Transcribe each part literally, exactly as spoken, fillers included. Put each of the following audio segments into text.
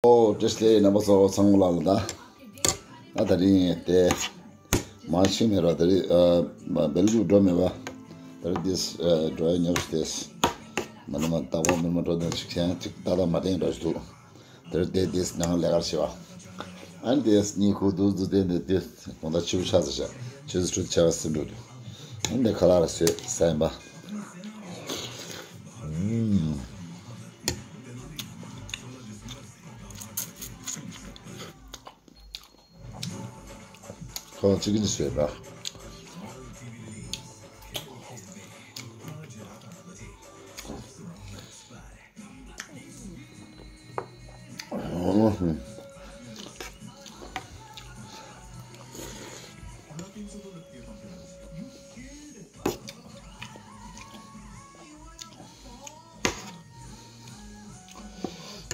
ཨོ་བཀྲ་ཤིས་བདེ་ལེགས། རྣམ་པ་ཚོ་ཚང་མ་ལ་ལ་ད། ཨ་ད་རིང་དེ་མ་ཕྱིན་མེད་ར། ད་རིང་ཨ་མ་བེལ་ཇུ་འགྲོ་མེད་པ། ད་རིང་དེ་ཨ་འགྲོ་ཡ་ཉོབ་སྟེ། མ་ནི་མ་ཏག་པ་མི་མ་འགྲོ་ད་ཅིག་ཁྱེད་ཅིག་ཏག་ཏག་མ་བསྟན་འགྲོ་ཞིག་འདུག་ད་རིང་དེ་དེ་ནང་ལས་ཀར་བྱེད་པ། ཨ་ནི་དེ་གཉིད་ཁུག་འདུག་འདུག་དེ་འདི་དེ་དགོང་དག་ཆུ་བོ་ཤ་ཟ་བྱ། ཆུ་ཚོད་དྲུག་ཆ་བ་སེམས་འགྲོ་འདུག་ཨ་ནི་དེ་ཁ་ལག་ར་བཟོས་ཟ་ཡིན་པ། ཁོ་གཅིག་གིས་བཟོས་པ།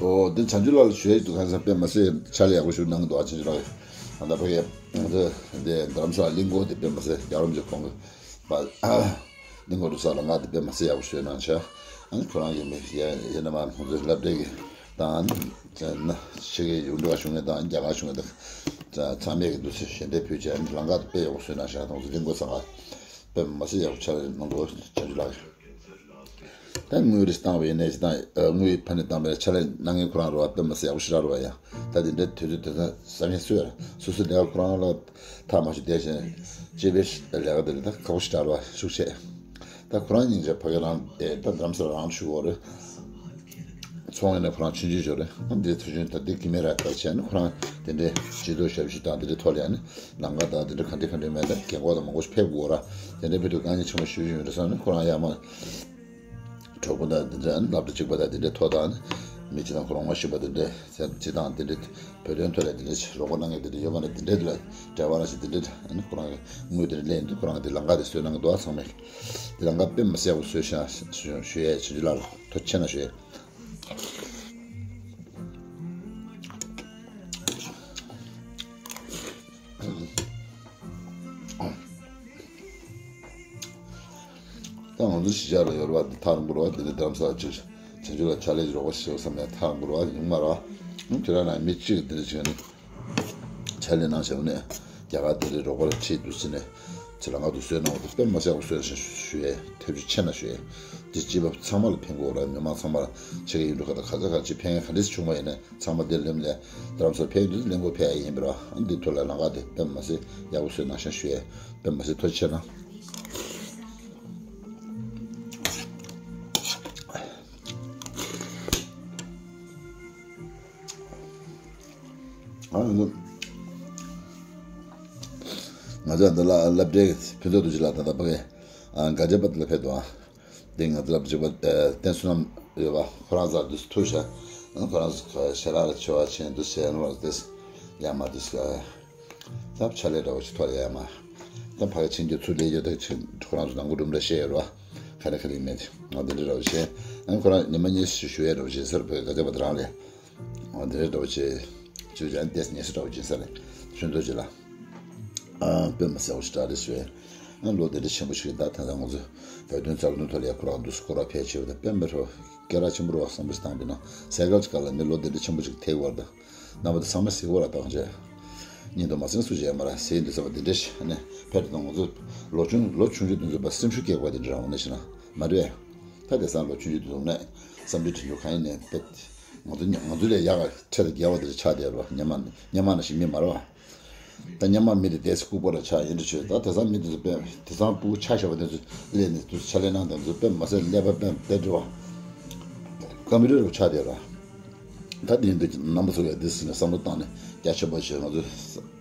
ཨོ་འདི་བྱང་ཆུབ་ལགས་ལ་ཞུ་ཡ་ཡོད་འདུག་ཁ་སང་དཔེ་མ་སྲིད་ཕྱག་ལས་ཡག་པོ་ཞིག་གནང་གི་འདུག་ཨ་བྱང་ཆུབ་ལགས་ཡོད་ད་ལྟ་ཕ་གི་ང་ཚོ་འདི་རྡ་རམ་ས་ལ་གླིང་སྐོར་དེ་དཔེ་མ་སྲིད་རྒྱལ་བ་རིན་པོ་ཆེ་ཁོང་གི་པ་གླིང་སྐོར་འགྲོ་ས་ལ་ང་དེ་དཔེ་མ་སྲིད་ཡག་པོ་ཞིག་གནང་ཤག་ཨ་ནི་ཁོ་རང་གི་མི་ཡ་ཡ་ན་མ་ཁོང་ཚོའི་སློབ་གྲྭའི་གི་དང་ཕྱི་གི་ཡུལ་འགྲོ་བ་བྱུང་ངེས་དང་རྒྱ་གར་བྱུང་ངེས་དང་ཚང་མས་གི་འདུག་སེ་ཞལ་འདེབས་ཕུལ་བྱས་ཨ་ནི་ལམ་ཁ་དེ་དཔེ་ཡག་པོ་བཟོས་གནང་ཤག་ཁོང་ཚོ་གླིང་སྐོར་ཚང་ཁ་དཔེ་མ་སྲིད་ཡག་པོ་ཕྱག་ལས་གནང་འདུག་བྱང་ཆུབ་ལགས། ད་དངུལ་རེ་བཏང་བའི་ནས་ཅི་དང་དངུལ་ཕ་ནས་བཏང་བའི་ཕྱག་ལས་གནང་མཁན་ཁོ་རང་རེད་བ། དཔེ་མ་སྲིད་ཡག་པོ་ཞེ་དྲག་རེད་བ་ཡ། ད་དེ་འདྲའི་དུས་ཚོད་དེ་ཚོ་ཟ་མཁན་སུ་ཡོད་རེད། སོ་སོའི་ལས་ཀ་ཁོ་རང་ལ་ཐག་མ་ཆོད་བསྡད་བཞིན་སྤྱི་པའི་ལས་ཀ་དེ་རེད། ད་ཁག་པོ་ཞེ་དྲག་རེད་བ་ཤུགས་ཆེ། ད་ཁོ་རང་སྙིང་རྗེ་ཕ་གི་རང་དེ་ད་རྡ་རམ་ས་ལ་རང་བཞུགས་ཡོད་རེད། ཚོང་ཡིན་ན་ཁོ་རང་ཆུང་ཆུང་ཞིག་རེད། འདི་ཐུགས་ཆུང་ད་འདི་གི་མེ་ར་ད་བྱས་ན་ཁོ་རང་དེ་འདྲའི་སྤྱི་ཚོགས་ཞབས་ཞུ་དང་དེ་འདྲའི་ཐོག་ལ་ཡ་ནི་ལམ་ཁ་དང་དེ་འདྲ་ག་འདྲ་ག་འདྲ་མེད་ད་རྒན་གོག་དང་མང་པོ་ཞིག་ཕེབས་དགོས་ར། དེ་འདྲའི་ཕེབས་དུས་དཀའ་ངལ་ཆེན་པོ་ཞིག་ཡོད་རེད་བསམ་ནས་ཁོ་རང་ཡར་མར་གྲོགས་པོ་དང་དེ་འདྲ་སློབ་གྲྭ་གཅིག་པ་དང་དེ་འདྲའི་ཐོག་དང་མི་གཅིག་དང་ཁོ་རང་ངོ་ཤེས་པ་དེ་འདྲ་ཚེ་གཅིག་དང་དེ་འདྲའི་བོད་དོན་ཐོག་ལ་དེ་འདྲའི་རོགས་པ་གནང་མཁན་དེ་འདྲ་ཡོད་པ་ན་དེ་འདྲའི་དེ་ལ་འབྲེལ་བ་རང་ཞིག་དེ་འདྲའི་ཁོ་རང་གི་དངུལ་དེ་འདྲ་ལེན་དུས་ཁོ་རང་གི་དེ་ལམ་ཁ་དེ་བཟོས་གནང་གི་འདུག་ཨ། ཚང་མས་དེ་ལམ་ཁ་དཔེ་མ་སྲིད་ཡག་པོ་བཟོས་ཤག་ཞུ་ཞུ་ཡས་བྱེད་རྒྱུ་ལ་ཐུགས་རྗེ་ཆེ་གནང་ཞུ་ཡས། ད་ང་ཚོ་གཞིས་ཆགས་ལ་ཡོད་རེད་བ། འདི་ཐག་རིང་པོ་རེད་བ། འདི་ནས་རྡ་རམ་ས་ལ་ཅིག་བྱང་ཆུབ་ལ་ཕྱག་ལས་ཀྱི་རོགས་པ་ཞིག་བསམ་ནས་ཐག་རིང་པོ་རེད་བ། ཡོང་མ་རེད་བ། ཁྱེད་རང་ནང་མི་གཅིག་འདི་འདྲ་བྱས་ནས་ཕྱག་ལས་གནང་བྱས་ནས་རྒྱ་གར་འདི་རེད་རོགས་པ་ལ་ཁྲིད་འདུག་ཟེར་ནས་ཁྱེད་རང་ང་ཚོ་བཟོས་གནང་བ་དེ་དཔེ་མ་སྲིད་ཡག་པོ་བཟོས་ཤག་ཞུ་ཡས། ཐབས་ཇུས་ཆེ་ན་ཞུ་ཡས། འདི་སྤྱི་པ་ཚང་མ་ལ་ཕན་གྱི་ཡོད་རེད། མི་མང་ཚང་མ་ལ་ཕྱི་རྒྱལ་ཡུལ་གྲུ་ཁག་དང་ག་ས་ག་ཅིག་ཕན་ཡས་ག་འདྲ་ཞིག་བྱུང་བ་ཡིན་ན། ཚང་མ་འདིར་སླེབས་ནས་རྡ་རམ་ས་ལ་ཕེབས་དུས་གླིང་སྐོར་ཕེབས་ཡ་ཡིན་པ་རེད་བ། འདི་ཐོག་ལ་ལམ་ཁ་དེ་དཔེ་མ་སྲིད་ཡག་པོ་བཟོས་གནང་ཤག་ཞུ་ཡས། དཔེ་མ་སྲིད་ཐུགས་རྗེ་ཆེ་གནང་། ཨ་ནི་ང་ཚོ་འདི་ལ་སློབ་གྲྭའི་ཕུན་ཚོགས་རྡོ་རྗེ་ལགས་ད་ལྟ་ཕ་གི་ཨ་ག་ཇ་པ་ཏི་ལ་ཕེབས་འདུག་ཨ། དེ་ང་ཚོ་ལ་གཅིག་པ་བསྟན་བསོད་ནམས་ཡོད་པ། ཁོ་རང་ཚོ་འདུག་ཐུག་ཤག་ཁོ་རང་ཚོ་ཞལ་ལག་ལ་མཆོད་པ་ཕྱིན་འདུག་ཟེར་ནོ་རེད། དེ་ཡ་མ་འདུག་ས་ཕྱག་ལས་འདྲ་བོ་ཞིག་ཐོག་ཡ་མ། ད་ཕ་གི་ཆིན་གྱི་ཚུར་ལས་ཡོད་ད་ཁོ་རང་ཚོ་ནང་ཁུལ་གྲུབ་འདྲ་བཤད་ཡོད་རེད་བ། ག་རེ་ག་རེ་མེད། ང་འདི་འདྲ་འདྲ་བོ་བཤད། ཨ་ཁོ་རང་ཉི་མ་གཉིས་ཤིག་ཞུ་ཡ་འདྲ་བོ་བྱེད་ཟེར་བོད་ག་ཚད་པ་དེ་རང་ལས། འོ་དེ་འདྲ་འདྲ་བོ་བྱེད། ཅུ་ཅན་ཏེས་ཉེ་སི་འདྲ་བོ་སྦྱིན་ས་རེད། ཆུན་ཚོད་ཅིག་ལ། ཨ་དཔེ་མ་སྲིད་པོ་ཞིག་དྲག་རེད་ཞུ། ཨ་ལོ་དེ་འདྲ་ཆེན་པོ་ཞིག་རེད། ད་ད་ལྟ་ང་ཚོ་བོད་དོན་རྩ་དོན་ཐོག་ལ་ཡ་ཁོ་རང་འདུག་སྐོར་ར་ཕལ་ཆེ་བ་དང་དཔེ་མི་སྲིད་སྐད་གྲགས་ཆེན་པོ་རེད་བ། བསམ་པ་ཞིག་བཏང་པས་ན་སའི་ཀལ་གྱི་སྐབས་ལ་མི་ལོ་དེ་འདྲ་ཆེན་པོ་ཞིག་ཐེག་བར་དང་། རྣམ་པ་དེ་ཚང་མ་གཟིགས་པ་ལ་བཏང་རྗེས། སྙིང་དུ་མ་སེམས་སུ་བྱས་མ་ར་ཟེར་འདི་ཚོ་བ་འདི་འདྲ་ཞིག་ནས་ཕེབས་དང་ང་ཚོ་ལོ་ཆུང་ལོ་ཆུང་ཆུང་དེ་ཚོ་བ་སེམས་ཤུགས་སྐྱེད་པ་དེ་འདྲ་རང་ནས་ཞིག་ན་མ་རེད། ད་དེང་སང་ལོ་ཆུང་ཆུང་དེ་ཚོ་ནས་བསམ་ཚུལ་དྲན་རྒྱུ་གང་ཡིན་ནས་ཕེབས། ང་ཚོ་ང་ཚོ་ལས་ཡག་ག་ཁྲེལ་དང་རྒྱལ་བ་དེ་ཚོ་ཆགས་བསྡད་རོ། སྙན་མ་སྙན་མ་ན་ཞིག་མི་མ་རེད་བ། ད་སྙན་མ་མི་དེ་དེ་ཚོ་ལྐུགས་པ་ར་ཆགས་ཡིན་འདྲ་བྱོས། ད་དེང་སང་མི་དེ་ཚོ་དཔེ་དེང་སང་ཕྲུ་གུ་ཆ་ཤོར་བ་དེ་ཚོ་སླེབས་ནས་དུ་ཆ་ལེ་ནང་དེ་ཚོ་དཔེ་མ་སེ་ཀླད་པ་དཔེ་དཔེ་འགྲོ་བ། ཀམ་པུ་ཊར་རུ་ཆགས་བསྡད་ར། ད་དེ་འདི་རྣམ་པ་ཚོ་ཡ་འདི་ཟིན་ནས་བསམ་བློ་བཏང་ནས་རྒྱ་ཆེན་པོ་བྱས། ང་ཚོ་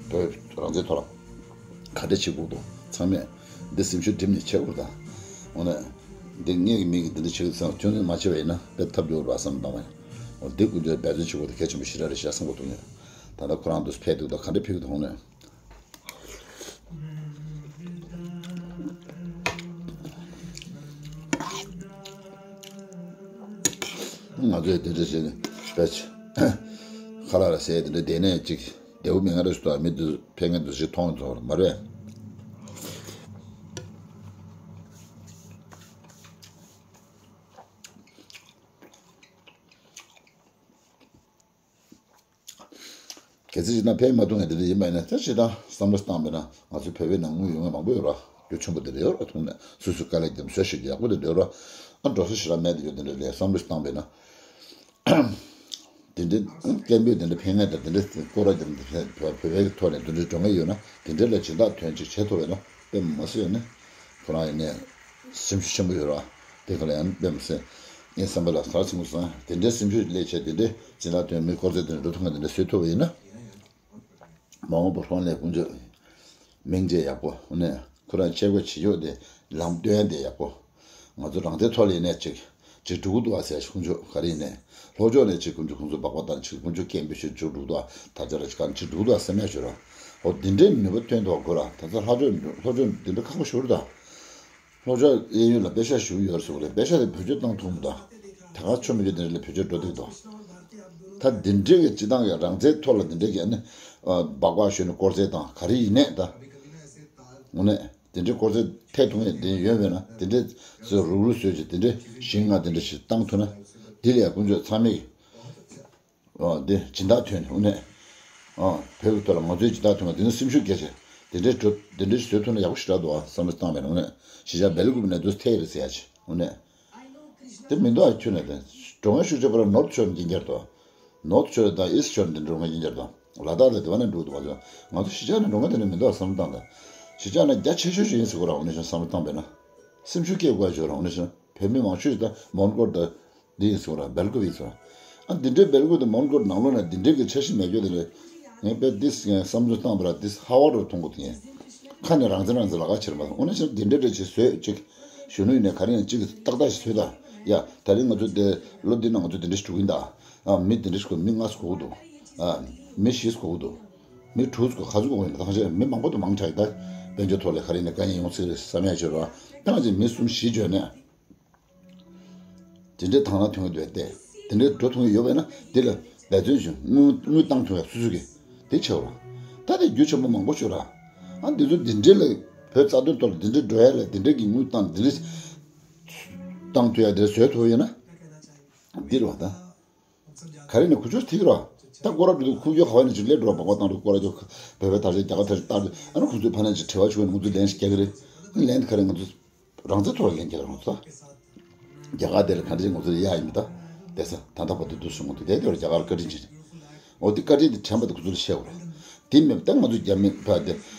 བོད་རང་བཙན་ཐོག་ལ་ག་འདྲ་བྱེད་དགོས་འདུག་ཚང་མས་འདི་སེམས་ཤུགས་སྒྲིམ་ནས་བྱེད་དགོས། ད་འོ་ན་འདི་ངེད་ཀྱི་མི་གིས་འདི་འདྲ་བྱེད་དགོས་ཚང་ཁྱོད་ཚོས་མ་བྱས་པ་ཡིན་ན་དཔེ་ཐབས་སྐྱོ་བོ་རེད་བསམ་བཏང་བ་ཡིན། འོ་འདི་ཀུན་སྤྱོད་འབད་བརྩོན་བྱེད་དགོས། དེ་གལ་ཆེན་པོ་ཞེ་དྲག་རེད་ཤག་བསམ་གྱི་འདུག་ངས། ད་ལྟ་ཁོ་རང་འདུག་ཕེབས་འདུག་ད་ག་འདྲ་ཕེབས་ཀྱི་འདུག་ཧོང་ནས། ང་ཚོས་དེ་འདྲ་བྱས་ནས་དཔེ་ཆ་ཁ་ལག་ལ་ཟས་དེ་འདྲ་བསྡད་ནས་ཅིག་བདེ་པོ་མི་ང་རེ་ཞིག་ཏུ་མི་འདུག་ཕན་ངན་འདུག་ཞིག་མཐོང་ཚོར་མ་རེད། གལ་སྲིད་ཅིག་ན་ཕན་མ་ཐོགས་མཁན་དེ་འདྲ་ཡིན་པ་ཡིན་ན། ད་ཅིག་ད་བསམ་བློ་བཏང་བས་ན་ང་ཚོའི་བོད་པའི་ནང་དངུལ་ཡོད་མཁན་མང་པོ་ཡོད་ར། རྒྱུ་ཆེན་པོ་དེ་འདྲ་ཡོད་ར། ཐུག་ནས་སོ་སོའི་དཀའ་ལས་བརྒྱབ་བཟོ་ཤེས་ཀྱི་ཡག་པོ་དེ་འདྲ་ཡོད་ར། ཨ་འགྲོ་ས་ཞེ་དྲག་མེད་དེ་ཡོད། དེ་འདྲ་ལས་བསམ་བློ་བཏང་བས་ན། དེ་འདྲའི་སྐད་འབོད་དེ་འདྲ་ཕན་ངེས་དང་། དེ་འདྲའི་སྐོར་ར་དེ་འདྲ་བོད་པའི་ཐོག་ནས་དེ་འདྲའི་འགྲོ་ངེས་ཡོད་ན། དེ་འདྲ་ལ་སྦྱིན་བདག་དོན་ཅིག་བྱེད་ཐུབ་པས་ན་དཔེ་མ་སྲིད་ནས་ཁོ་རང་ཡིན་ནས་སེམས་ཤུགས་ཆེན་པོ་ཡོད་ར། དེ་ག་ལ་ཡང་དཔེ་མ་སྲིད་ངའི་བསམ་པ་ལ་ག་རེ་ཟེར་དགོས་སམ། དེ་འདྲའི་སེམས་ཤུགས་སླེབས་བྱས། དེ་འདྲའི་སྦྱིན་བདག་དོན་མི་དཀོར་ཟས་དེ་འདྲ་འགྲོ་ཐུབ་མཁན་དེ་འདྲ་བཟོས་ཐུབ་པ་ཡིན་ན། མ་འོངས་པ་ཧྲོན་ལས་དཀོན་མཆོག་མིང་རྗེས་ཡག་པོ། འོ་ནས་ཁོ་རང་ཆས་གོས་བྱེད་ཕྱོགས་དེ་ལམ་སྟོན་དེ་ཡག་པོ། ང་ཚོ་རང་བཙན་ཐོག་ལ་ཡིན་ནས་ཅིག་ཅིག་འགྲོ་གི་འདུག་ཨ་ཟེར། དཀོན་མཆོག་ག་རེ་ཡིན་ནས་ལྷོ་ཕྱོགས་ནས་ཅིག་དཀོན་མཆོག་ཁོང་ཚོ་སྦག་སྦག་བཏང་ཅིག་དཀོན་མཆོག་སྐད་འབོད་ཞིག་ཅིག་འགྲོ་གི་འདུག་ཨ། ད་ཆ་ལ་ཅིག་གང་ཅིག་འགྲོ་གི་འདུག་ཨ་བསམ་ཡག་ཞུ་ར། འོ་དེ་འདྲའི་ནུས་པ་ཐོན་ཐུབ་དགོས་ར། ད་ལྟ་ལྷོ་ཕྱོགས་ལྷོ་ཕྱོགས་དེ་འདྲ་ཁག་པོ་ཞུ་ར་ད། ལྷོ་ཕྱོགས་གཡས་གཡོན་ལ་པེ་ཤ་ཞུ་ཡོད་ཟེར་བ་རེད། པེ་ཤ་དེ་བེད་སྤྱོད་བཏང་ཐུབ་མི་འདུག་ད་ག་ཆོ་མི་ཆོ་དེ་འདྲ་ལ་བེད་སྤྱོད་འགྲོ་བསྡད་འདུག་ད་འདི་འདྲའི་གི་སྤྱི་བཏང་གི་རང་བཙན་ཐོག་ལ་འདི་འདྲའི་གི་ཨ་ནི་སྦག་སྦག་ཞུས་ནས་དཀོར་ཟས་དང་ག་རེ་ཡིན་ནས་ད། དངོས་གནས་དེ་འདྲའི་དཀོར་ཟས་ཐེག་ཐུབ་མཁན་དེ་ཡོད་པས་ན། དེ་འདྲའི་ཚོ་རུག་རུག་བཟོས་ཀྱི་དེ་འདྲའི་ཞིང་ང་དེ་འདྲ་ཞིག་བཏང་ཐུབ་ན། དེ་ལ་ཡང་དཀོན་མཆོག་ཚང་མས། ཨ་འདི་སྦྱིན་བདག་ཐོན་ནས་འོ་ནས། ཨ་བོད་ཀྱི་ཐོག་ལ་ང་ཚོའི་སྦྱིན་བདག་ཐོན་པ་དེ་ནི་སེམས་ཤུགས་རྒྱས་བྱས། དེ་འདྲའི་འགྲོ་དེ་འདྲའི་བཟོས་ཐུབ་ན་ཡག་པོ་ཞེ་དྲག་འདུག་ཨ་བསམ་བློ་བཏང་བས་ན། འོ་ནས་གཞིས་ཆགས་སྦེལ་ཀོབ་ནས་འདུག་ཐེ་རེ་ཟེར་ཡ་ཆེ། འོ་ནས་དེ་མི་འདུག་ཨ། ཁྱོད་ནས་དེ་འགྲོ་མཁན་ཤུགས་ཆེ་བ་ལ་ནོར་ཐི་ཕྱོགས་ནས་སྦྱིན་རྒྱུ་འདུག་ནོར་ཐི་ཕྱོགས་དང་ཨི་སི་ཊི་ཕྱོགས་ནས་འགྲོ་མཁན་སྦྱིན་རྒྱུ་འདུག་ལ་དྭགས་ལ་དེ་བ་ནས་འགྲོ་འདུག་བ། ང་ཚོ་གཞིས་ཆགས་ནས་འགྲོ་མཁན་དེ་ནས་མི་འདུག་ཨ་བསམ་བློ་བཏང་དང་། གཞིས་ཆགས་ནས་རྒྱ་ཆེ་ཤོས་ཤིག་ཡིན་ཟེར་གོ་ར། འོ་ནས་བསམ་བློ་བཏང་བས་ན། སེམས་ཤུགས་སྐྱེ་དགོས་ཞོར་འོ་ནས་བྱས་བོད་མི་མང་ཤོས་ཤིག་ད་མོན་གྷོ་དང་འདི་ཡིན་ཟེར་ར། སྦེལ་ཀོབ་ཡིན་ཟེར་ར། ཨ་འདི་འདྲའི་སྦེལ་ཀོབ་དང་མོན་གྷོ་ནང་ལོགས་ན་འདི་འདྲའི་གི་འཆར་གཞི་མེད་རྒྱུ་དེ་རེད། ངས་དཔེ་འདི་ངས་བསམ་ཚུལ་བཏང་བ་ལ་འདི་ཧ་བ་རུ་མཐོང་གི་འདུག་ངས་ཁ་ནས་རང་བཙན་རང་བཙན་ལབ་ཀ་བྱེད་པ། འོ་ན་ཕྱིར་འདི་འདྲའི་འདྲ་ཅིག་བཟོས་ཅིག་གཞོན་ནུ་ཡིན་ནས་ག་རེ་ཡིན་ཅིག་ཏག་ཏག་ཞིག་བཟོས་དང་། ཡ་ད་རིང་ང་ཚོ་འདི་ལོ་འདི་ནང་ང་ཚོ་འདི་འདྲ་ཞིག་འགྲོ་གི་ཡིན་ད། ཨ་མི་འདི་འདྲ་ཞིག་དགོས། མི་ལྔ་དགོས་ཀྱི་འདུག་ཨ་མི་བཞི་དགོས་ཀྱི་འདུག་མི་དྲུག་ཚོ་ག་ཚོད་དགོས་ཡིན་པ། ད་ཆ་མི་མང་པོ་དང་མང་དྲགས་ཡིན། ད་དཔལ་འབྱོར་ཐོག་ལ་ག་རེ་ཡིན་ན་དཀའ་ངལ་ཡོང་སྲིད་རེད་བསམ་ཡ་ཆེ་ར། ཐེངས་གཅིག་མི་གསུམ་བཞི་བྱོན་ནས་དེ་འདྲའི་དང་བླངས་ཐོན་གྱི་འདུག་སྟེ། དེ་འདྲའི་འགྲོ་ཐུབ་ཀྱི་ཡོད་པས་ན་དེ་ལ་འབད་བརྩོན་བྱུང་དངུལ་དངུལ་བཏང་ཐུབ་ཡ་སོ་སོ་གི་དེ་བྱེད་ར། ད་དེ་རྒྱུ་ཆེན་པོ་མང་པོ་ཤོད་ར། ཨ་འདི་ཚོ་འདི་འདྲའི་ལ་བོད་རྩ་དོན་ཐོག་ལ་འདི་འདྲའི་འགྲོ་ཡ་ལ་འདི་འདྲའི་གི་དངུལ་བཏང་འདི་འདྲའི་བཏང་ཐུབ་ཡ་དེ་བཟོས་ཐུབ་ཡོད་ན་འདི་ར་བ་ད། ག་རེ་ནས་ཁུ་ཆོར་ཐིག་རོ། ད་སྐོར་ར་འགྲོ་དུས་ཁུ་ཡོ་ཧ་བ་ནས་ཅིག་སླེབས་འགྲོ། སྦག་སྦག་བཏང་འགྲོ། སྐོར་ར་ཅོ་བོད་པའི་དར་ཆ་རྒྱ་གར་དར་ཆ་བཏང་འགྲོ། ཨ་ནི་ཁོ་ཚོས་ཕ་ནས་ཅིག་དྲི་བ་ཞུ་བ་ནས་ང་ཚོས་ལན་ཞིག་རྒྱག་གི་རེད། ལན་དེ་ག་རེ་ང་ཚོས་རང་བཙན་ཐོག་ལ་ལན་རྒྱག་རང་ཚོ། རྒྱ་གར་དེ་ལ་ག་འདྲ་ང་ཚོ་ལ་གཡར་ཡིན་མི་ད། དེ་ས་ད་ལྟ་བར་དུ་འདུག་སོང་ངོ་དེ་དེ་དེ་རྒྱ་གར་བཀའ་དྲིན་ཅིག་རེད། འོ་དེ་བཀའ་དྲིན་དེ་དྲན་པ་དེ་ཁོ་ཚོ་ལ་བཤད་དགོས་རེད། དེ་མེད་པ་ད་ང་ཚོ་རྒྱ་མི་ཕ་དེ་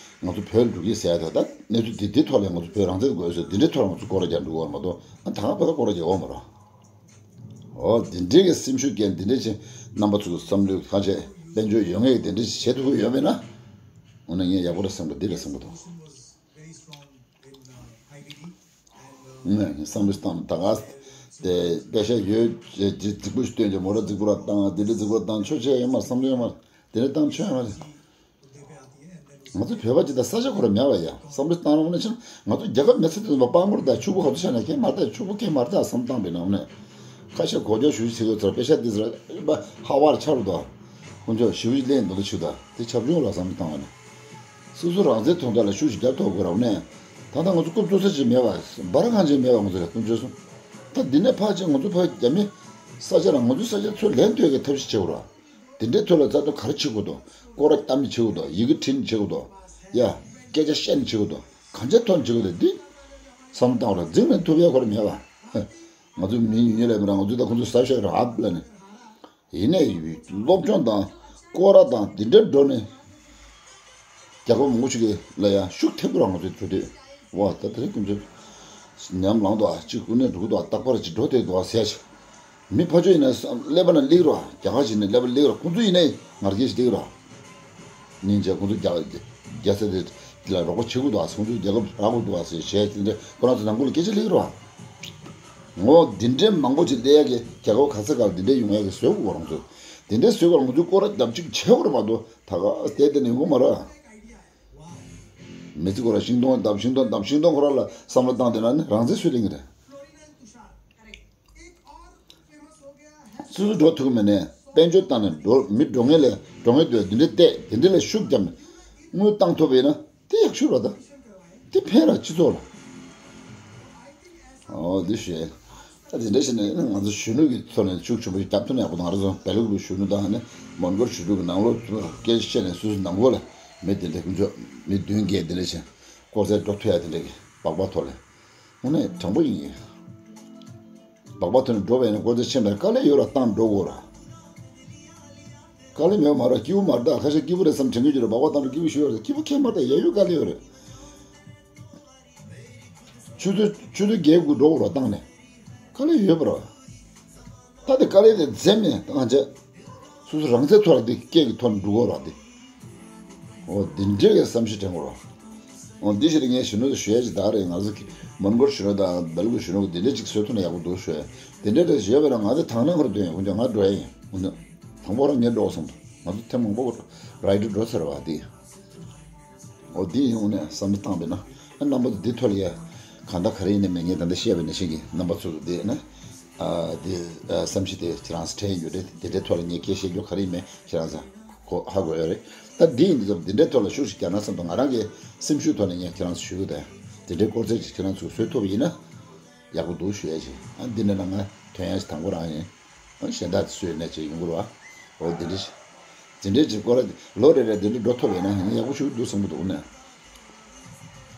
ང་ཚོ་བོད་ལ་འགྲོ་གི་ཟེར་ཡ་ད། ད་གནས་ཚུལ་དེ་དེ་ཐོག་ལ་ང་ཚོ་བོད་རང་བཙན་དགོས་ཟེར་དེ་འདྲའི་ཐོག་ལ་ང་ཚོ་སྐོར་ར་རྒྱག་འགྲོ་གི་ཡོད་མ་གཏོགས། ཨ་ད་ག་བར་ད་སྐོར་ར་རྒྱག་འོང་མ་རེད། འོ་འདི་འདྲའི་གི་སེམས་ཤུགས་སྐྱེན། འདི་འདྲའི་ཅིག་རྣམ་པ་ཚོ་བསམ་བློ་ཁ་ཆེ་དཔལ་འབྱོར་ཡོད་མཁན་གི་དེ་འདྲའི་བྱེད་ཐུབ་ཀྱི་ཡོད་མེད་ན། འོ་ན་ངས་ཡག་པོ་རེད་བསམ་གི། འདི་རེད་བསམ་གི་འདུག་ངས་བསམ་བློ་བཏང་། ད་ག་དེ་པེ་ཤ་ཡོད་ཅེས་རྫིག་པོ་ཞིག་སྟོན་ཅིག་མོ་ར་རྫིག་པོ་ར་བཏང་། འདི་འདྲ་རྫིག་པོ་ར་བཏང་། ཆོས་བྱས་ཡོད་མ་བསམ་བློ་ཡོད་མ་རེད། དེ་འདྲ་བཏང་ཆོས་ཡོད་མ་རེད། ང་ཚོ་བོད་པ་ཅིག་ད་ས་ཆ་ཁོ་ར་མེད་པ་ཡ། བསམ་བློ་བཏང་རོགས་གནང་ཕྱིན། ང་ཚོ་རྒྱལ་ཁབ་མེད་ཚེ་དེ་ཚོ་པང་མོར་ད་ཕྱུག་པོ་ག་ཚོད་ཆགས་ན་ཁྱད་མ་ད། ཕྱུག་པོ་ཁྱད་མ་ད་བསམ་བཏང་པའི་ནང་ནས་ཁ་ཤས་གོ་རྒྱ་ཞུ་ཞུ་ཚེ་གོ་ཚར་པེ་ཤ་དེ་ཚོ་ཧ་བར་ཆར་དོ། ཁོང་ཚོ་ཞུ་ཞུ་ལེན་འདོད་ལ་ཆུ་ད་དེ་ཆབ་ཆུང་ལ་བསམ་བཏང་བ་ནས། སོ་སོ་རང་བཙན་ཐོབ་ད་ལ་ཤུགས་ཤིག་རྒྱབ་ཐོབ་དགོས་ར་ནས། ད་ལྟ་ང་ཚོ་རྐུབ་བཙུགས་ས་ཅིག་མེད་པ། སྦ་ར་གང་ཅིག་མེད་པ་ང་ཚོ་རེད། ཁོང་ཚོས་སོང་ད་འདི་ནས་ཕར་ཅིག་ང་ཚོ་ཕར་རྒྱ་མི་ས་ཆ་ལ་ང་ཚོའི་ས་ཆ་ཚུར་ལེན་ཐུབ་ཀྱི་ཐབས་ཤེས་བྱེད་དགོས་ར། དེ་འདྲའི་ཐོག་ལ་རྩ་དོན་ག་རེ་བྱེད་དགོས་འདུག་སྐོར་ར་བཏབ་ནས་བྱེད་དགོས་འདུག་ཡི་གེ་བྲིས་ནས་བྱེད་དགོས་འདུག་ཡ། སྐད་ཆ་བཤད་ནས་བྱེད་དགོས་འདུག་གང་ཅིའི་ཐོག་ནས་བྱེད་དགོས་འདུག་འདི་བསམ་བློ་བཏང་ར། འཛིང་ནས་ཐུབ་ཡ་ཁོ་ར་མེད་པ། ང་ཚོ་མི་ཡིན་ཡིན་ལས་མི་ར། ང་ཚོ་ད་ཁོང་ཚོ་ཟ་ཤ་ར་ཧབ་ལ་ནས། ཡིན་ནའི་སློབ་སྦྱོང་དང་སྐོར་ར་དང་འདི་འདྲ་འགྲོ་ནས། རྒྱལ་ཁབ་མང་པོ་ཞིག་གི་ལ་ཡང་ཤུགས་ཐེབས་ཀྱི་ར། ང་ཚོའི་འགྲོ་དུས་བ་ད་དེ་རིང་ཁོང་ཚོ་ཉམས་ལངས་འདུག་ཨ། གཅིག་ཀུན་ནས་འགྲོ་གི་འདུག་ཨ། རྟག་པར་གཅིག་འགྲོ་བསྡད་འདུག་ཨ་ཟེར་ཞིག་མི་ཕར་ཕྱོགས་ཡིན་ན་ཀླད་པ་ན་སླེབས་ར། རྒྱ་གར་ཞིག་ནས་ཀླད་པ་སླེབས་ར། ཁོང་ཚོ་ཡིན་ནའི་ང་རྒྱལ་ཞིག་སླེབས་ར། སྙིང་རྗེ། ཁོང་ཚོ་རྒྱ་རྒྱལ་ས་དེ་ལ་རོགས་པ་བྱེད་དགོས་འདུག་ཨ། ཁོང་ཚོ་རྒྱལ་ཁབ་རག་དགོས་འདུག་ཨ་ཟེར་བྱས། དེ་འདྲ་ཁོ་རང་ཚོ་ནང་ཁུལ་ལ་སྐད་ཆ་སླེབས་ར། ངོ་འདི་འདྲའི་མང་པོ་ཅིག་སླེབས་ཡ་གི་རྒྱལ་ཁབ་ག་ས་ག་ལ་འདི་འདྲའི་ཡོང་ཡ་གི་བཟོས་དགོས་རང་ཚོ། དེ་འདྲའི་བཟོས་དགོས་རང་ཚོའི་སྐོར་ར་རྒྱབ་ཅིག་བྱེད་དགོས་ར་མ་གཏོགས་ད་ག་བལྟས་བལྟས་ནས་ཡོང་གི་མ་རེད། མི་ཚེ་ཁོ་ར་ཤིང་སྡོང་བརྡབ། ཤིང་སྡོང་བརྡབ། ཤིང་སྡོང་ཁོ་ར་ལ་བསམ་བློ་བཏང་བསྡད་ན་ནི་རང་བཙན་སུས་ལེན་གི་རེད། སོ་སོ་འགྲོ་ཐུབ་ཀྱི་མེད་ནས་དཔལ་འབྱོར་བཏང་ནས་འགྲོ། མི་འགྲོ་མཁན་ལ་འགྲོ་མཁན་དེ་འདི་འདྲའི་བལྟས། དེ་འདྲ་ལ་ཤུགས་བརྒྱབ་ནས་དངུལ་བཏང་ཐུབ་པ་ཡིན་ན་དེ་ཡག་ཤོས་རེད་ད། དེ་ཕན་ར་སྤྱི་ཚོགས་ལ། ཨོ་དེ་ཞེས། དེ་འདྲ་བྱས་ནས་ང་ཚོ་གཞོན་ནུ་གི་ཐོག་ནས་ཤུགས་ཆེན་པོ་ཞིག་རྒྱབ་ཐུབ་ན་ཡག་པོ་འདུག་ང་རང་ཚོ་སྦེལ་ཀོབ་གཞོན་ནུ་དང་ནི་མོན་གྷོ་གཞོན་ནུ་གི་ནང་ལོགས་སྐད་ཆ་བཤད་ནས་སོ་སོའི་ནང་ལོགས་ལ་མི་དེ་འདྲ་ཀུན་སྤྱོད་མི་བདུན་བརྒྱད་དེ་འདྲ་བྱས་ཀོ་ཚད་འགྲོ་ཐུབ་ཡ་དེ་འདྲ་གི་སྦག་སྦག་ཐོག་ལ་དངོས་གནས་དྲང་པོ་ཡིན། སྦག་སྦག་ཐོག་ནས་འགྲོ་བས་ནི་ཀོ་ཚད་ཆེན་པའི་དཀའ་ལས་ཡོད་ར་བཏང་འགྲོ་དགོས་ར། དཀའ་ལས་མེད་མ་ར་སྐྱིད་པོ་མ་རེད། ད་ཁ་ཤས་སྐྱིད་པོ་རེད་བསམ་དྲན་གྱི་ཡོད་རེད། སྦག་སྦག་བཏང་འགྲོ་སྐྱིད་པོ་ཞུ་ཡོད་རེད། སྐྱིད་པོ་ཁྱད་མ་རེད། ཡ་ཡུལ་དཀའ་ལས་ཡོད་རེད། ཆུ་ཚོད་ཆུ་ཚོད་བརྒྱད་དགུ་འགྲོ་དགོས་ར་བཏང་ནས་དཀའ་ལས་ཡོད་པ་ར། ད་དེ་དཀའ་ལས་དེ་འཛེམ་ནས་ང་ཚོས་སོ་སོ་རང་ཚེ་ཐོག་ལ་དེ་སྐད་ཀྱི་ཐོག་ནས་འགྲོ་དགོས་ར་དེ། འོ་དེ་འདྲའི་གི་བསམ་གཞིག་དྲན་དགོས་ར། འོ་འདི་ཞིག་ལ་ངས་གཞོན་ནུ་ལ་ཞུ་ཡ་ཅིག་ད་རེད། ང་ཚོ་གི་མོན་གྷོ་གཞོན་ནུ་དང་སྦེལ་ཀོབ་གཞོན་ནུ་གི་དེ་འདྲ་ཅིག་བཟོ་ཐུབ་ན་ཡག་པོ་འདུག་ཞུ་ཡ། དེ་འདྲ་འདྲ་ཞིག་ཡོད་པ་ན་ང་ཚོ་དང་བླངས་ཁར་འདོན་ཡོང་། ཁོང་ཚོ་ང་འགྲོ་ཡ་ཡིན། འོ་ན་དང་པོ་རང་ངས་འགྲོ་བསམ་འདུག་ང་ཚོ་ཐེངས་མང་པོ་རའི་ཌར་འགྲོ་ཚར་བ་དེ། འོ་འདི་ཡོང་ནས་བསམ་བློ་བཏང་བས་ན་ཨ་རྣམ་པ་ཚོ་འདི་ཐོག་ལ་ཡ་གང་ལྟར་ག་རེ་ཡིན་ནའི་མེད། ངས་ད་ལྟ་བཤད་པ་ནང་བཞིན་གྱི་རྣམ་པ་ཚོ་འདི་ན་ཨ་འདི་ཨ་བསམ་གཞིག་དེ་ཁྱེད་རང་ཚོ་དྲན་ཡོད་རེད། དེ་འདྲའི་ཐོག་ལ་ངས་སྐད་བཤད་རྒྱུ་ག་རེ་ཡིན་མེད་ཁྱེད་རང་ཚོ་གོ་ཧ་གོ་ཡོད་རེད། ད་འདི་ཡིན་དུས་ཙམ་འདི་འདྲའི་ཐོག་ལ་ཤུགས་ཤིག་རྒྱག་ན་བསམ་དང་ང་རང་གི་སེམས་ཤུགས་ཐོག་ནས་ངས་ཁྱེད་རང་ཚོ་ཞུ་གི་དང་དེ་འདྲའི་སྐོར་ཚད་ཅིག་ཁྱེད་རང་ཚོས་བཟོས་ཐུབ་པ་ཡིན་ན། ཡག་པོ་འདུག་ཞུ་ཡ་ཅིག་ཨ་འདི་འདྲ་ན་ང་ཐོན་ཡ་ཞིག་དང་པོ་རང་ཡིན། ཨ་གཞན་དག་དེ་སུས་ནས་ཅིག་ཡོང་གི་རེད་བ། འོ་འདི་འདྲ་ཞིག་འདི་འདྲའི་ཅིག་སྐོར་ར་ལོ་རེ་རེ་འདི་འདྲ་འགྲོ་ཐུབ་ཡོད་ན་ཡག་པོ་ཞིག་འདུག་བསམ་གི་འདུག་ནས།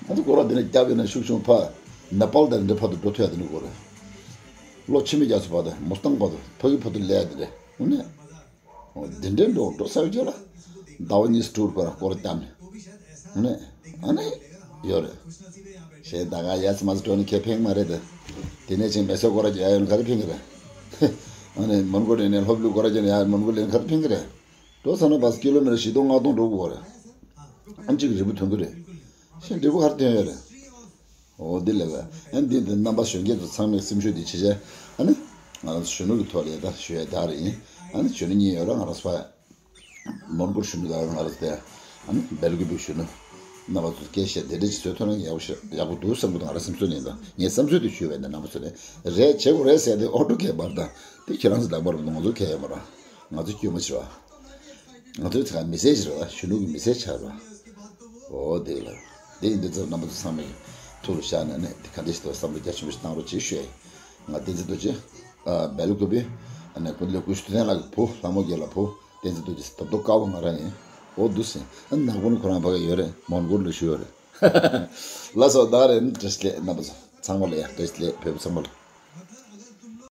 ང་ཚོ་སྐོར་ར་འདི་འདྲ་རྒྱབ་ཡོད་ན་ཤུགས་ཆུང་ཕ་ནེ་པཱལ་དང་འདི་འདྲ་ཕར་དུ་འགྲོ་ཐུབ་ཡ་དེ་འདྲ་དགོས་རེད། ལོ་ཕྱི་མི་རྒྱ་མཚོ་བར་དུ་མུ་སྟེང་བར་དུ་ཕ་གི་བར་དུ་སླེབས་ཡ་དེ་འདྲ་འོ་ནས། འོ་འདི་འདྲའི་འགྲོ་འགྲོ་ས་ཡོད་ཀྱི་ལ། ཟླ་བ་གཉིས་སུ་ཊུར་ཁོ་རང་སྐོར་བཏང་ནས། ཨ་ནི། ཨ་ནི། ཡོད་རེད། ཞེས་ད་ག་ཡ་ཙི་མ་ཙི་འགྲོ་ནི་ཁེ་ཕན་མ་རེད་དེ། དེ་ནས་ཅིག་མེ་སོ་སྐོར་ར་རྒྱག་ཡ་ཡོད་ན་ག་རེ་ཕན་གི་རེད། ཨ་ནི་མོན་གྷོ་ནས་ནས་ལྷོ་ལུ་སྐོར་ར་རྒྱག་ནས་ཡ་མོན་གྷོ་ལ་ཡོད་ན་ག་རེ་ཕན་གི་རེད། འགྲོ་ས་ན་བས་ཀི་ལོ་མི་ཊར་བཞི་སྟོང་ལྔ་སྟོང་འགྲོ་དགོས་རེད། ཨ་ནི་ཅིག་རིལ་བུ་ཐོན་གི་རེད། ཞེས་འབྲས་བུ་ག་རེ་ཐོན་ཡོད་རེད། འོ་འདི་ལས་ཀ་ཨ་འདི་འདི་རྣམ་པ་གཞོན་སྐྱེས་ཚོ་ཚང་མས་སེམས་ཤུགས་འདི་ཆེ་ཆེ་ཨ་ནི་ང་རང་ཚོ་གཞོན་ནུ་གི་ཐོག་ལས་ད་ཞུ་ཡ་ད་རེད་ཡིན། ཨ་ནི་གཞོན་ནུ་གཉིས་ཡོད་ར་ང་རང་ཚོ་ཕ་མོན་གྷོ་གཞོན་ནུ་ད་ང་རང་ཚོ་དེ་ཨ་ནི་སྦེལ་ཀོབ་གཞོན་ནུ་རྣམ་པ་ཚོ་སྐད་བཤད་དེ་འདྲ་ཞིག་བཟོས་ཐུབ་ན་ཡག་པོ་ཞིག་ཡག་པོ་འདུག་བསམ་གི་འདུག་ང་རང་སེམས་གསོ་ནས་ད་ངས་བསམ་ཚུལ་དེ་ཞུས་པས་ན་རྣམ་པ་ཚོ་ནས་རེད་བྱེད་དགོས་རེད་ཟེར་ཏེ་ཨོ་ཊོ་ཁེ་བར་ད་དེ་ཁྱེད་རང་ཚོ་ལག་པར་འདུག་ང་ཚོ་ཁེ་ཡོད་མ་ར་ང་ཚོ་སྐྱོན་མ་བྱེད་པ། ང་ཚོའི་ཚེ་ག་མི་ཚེ་ཞིག་རེད་བ། གཞོན་ནུ་གི་མི་ཚེ་ཆགས་རེད་བ། འོ་དེ་ལ། དེ་ཡིན་དུས་ཚོ་རྣམ་པ་ཚོ་ཚང་མས་ཐུགས་ལ་བཞག་ནས་ནས་དེ་ག་འདྲ་ཞིག་འདུག་བསམ་བློ་རྒྱ་ཆེན་པོ་ཞིག་བཏང་རོགས་གྱིས་ཞུ་ཡ་ཡིན། ང་བསྟན་འཛིན་རྡོ་རྗེ། ཨ་སྦེལ་ཀོབ་པའི་ཨ་ནས་ཀུན་ལེགས་ཀུ་ཤུ་སྟོད་ལ་གི་བུ་ལྷ་མོ་རྒྱལ་ལ་བུ་བསྟན་འཛིན་རྡོ་རྗེ་རྡོབ་རྡོབ་དཀར་པོ་ང་རང་ཡིན། འོ་འདུག་ཟེར། ཨ་ནག་པོ་ནི་ཁོ་རང་ཕ་གི་ཡོད་རེད། མོན་གྷོ་ལ་བཞུགས་ཡོད་རེད། ལགས་སོ་ད་རེད་བཀྲ་ཤིས་བདེ་ལེགས་རྣམ་པ་ཚོ་ཚང་མ་ལ་ཡ་བཀྲ་ཤིས་བདེ་ལེགས་བོད་པ་ཚང་མ་ལ།